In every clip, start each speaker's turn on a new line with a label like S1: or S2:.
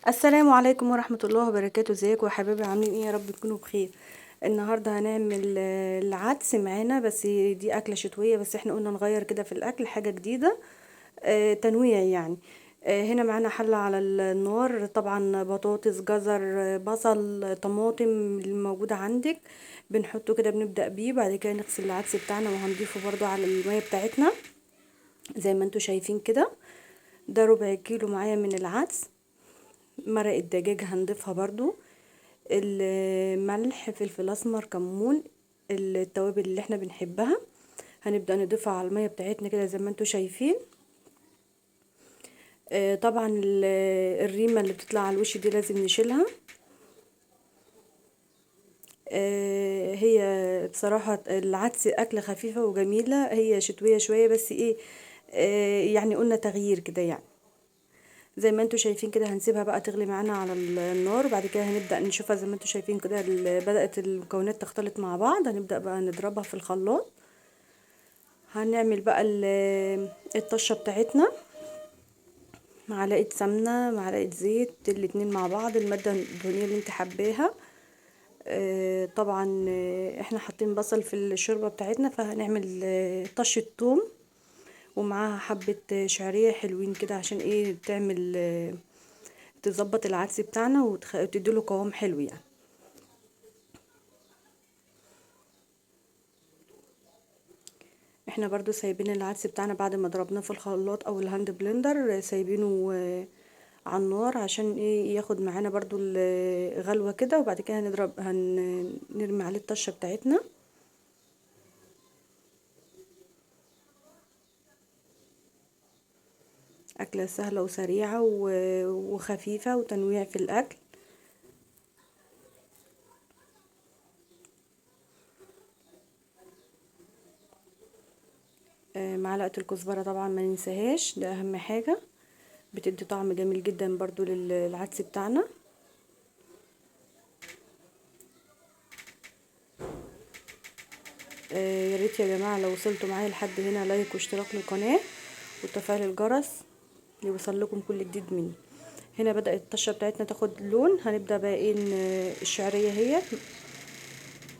S1: السلام عليكم ورحمة الله وبركاته. ازيكم يا حبايبي؟ عاملين ايه؟ يا رب تكونوا بخير. النهاردة هنعمل العدس معانا، بس دي أكلة شتوية، بس احنا قلنا نغير كده في الأكل حاجة جديدة، تنويع يعني. هنا معانا حلة على النار، طبعا بطاطس، جزر، بصل، طماطم الموجودة عندك بنحطه كده، بنبدأ بيه. بعد كده نغسل العدس بتاعنا وهنضيفه برضو على المية بتاعتنا زي ما انتوا شايفين كده. ده ربع كيلو معايا من العدس. مرق الدجاج هنضيفها برضو، الملح، فلفل اسمر، كمون، التوابل اللي احنا بنحبها هنبدأ نضيفها على المية بتاعتنا كده زي ما انتوا شايفين. طبعا الريمة اللي بتطلع على الوش دي لازم نشيلها. هي بصراحة العدس أكلة خفيفة وجميلة، هي شتوية شوية بس ايه، يعني قلنا تغيير كده يعني. زي ما انتوا شايفين كده هنسيبها بقى تغلي معانا على النار، وبعد كده هنبدأ نشوفها زي ما انتوا شايفين كده بدأت المكونات تختلط مع بعض. هنبدأ بقى نضربها في الخلاط. هنعمل بقى الطشة بتاعتنا، معلقة سمنة، معلقة زيت، الاتنين مع بعض، المادة الدهنية اللي انت حباها. طبعا احنا حاطين بصل في الشوربة بتاعتنا، فهنعمل طشة توم ومعاها حبة شعرية حلوين كده عشان ايه، تعمل تظبط العدس بتاعنا وتديله قوام حلو يعني. احنا برضو سايبين العدس بتاعنا بعد ما ضربناه في الخلاط او ال hand blender، سايبينه على النار عشان ايه، ياخد معانا برضو الغلوة كده، وبعد كده هنرمي عليه الطشة بتاعتنا. أكلة سهلة وسريعة وخفيفة وتنويع في الأكل. معلقة الكزبرة طبعا ما ننساهاش، ده أهم حاجة، بتدي طعم جميل جدا برضو للعدس بتاعنا. يا ريت يا جماعة لو وصلتوا معايا لحد هنا لايك واشتراك للقناة وتفعيل الجرس ليوصل لكم كل جديد مني. هنا بدأت الطشة بتاعتنا تاخد لون. هنبدأ بقى ايه، الشعرية، هي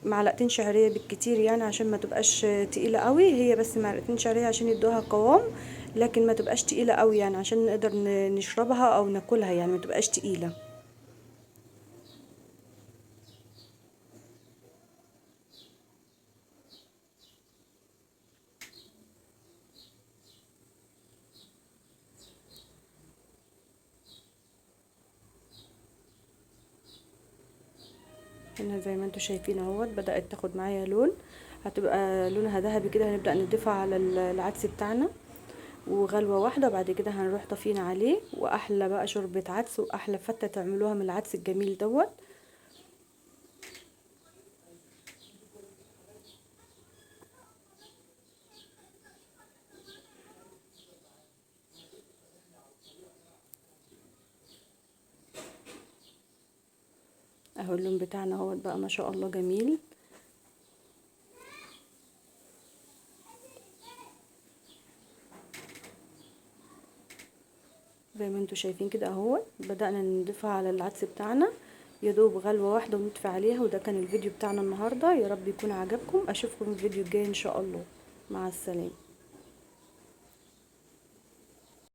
S1: معلقتين شعرية بالكتير يعني عشان ما تبقاش تقيلة قوي، هي بس معلقتين شعرية عشان يدوها قوام، لكن ما تبقاش تقيلة قوي يعني عشان نقدر نشربها او ناكلها، يعني ما تبقاش تقيلة. هنا زي ما انتم شايفين اهوت بدأت تاخد معايا لون، هتبقى لونها ذهبي كده. هنبدأ نضيفها على العدس بتاعنا وغلوة واحدة، وبعد كده هنروح طافيين عليه. واحلى بقى شوربة عدس واحلى فتة تعملوها من العدس الجميل دوت. اهو اللون بتاعنا اهوت بقى ما شاء الله جميل. زي ما انتوا شايفين كده اهو بدأنا نضيفها على العدس بتاعنا، يدوب غلوة واحدة ونطفي عليها. وده كان الفيديو بتاعنا النهاردة، يا رب يكون عجبكم. اشوفكم في الفيديو الجاي ان شاء الله. مع السلامة.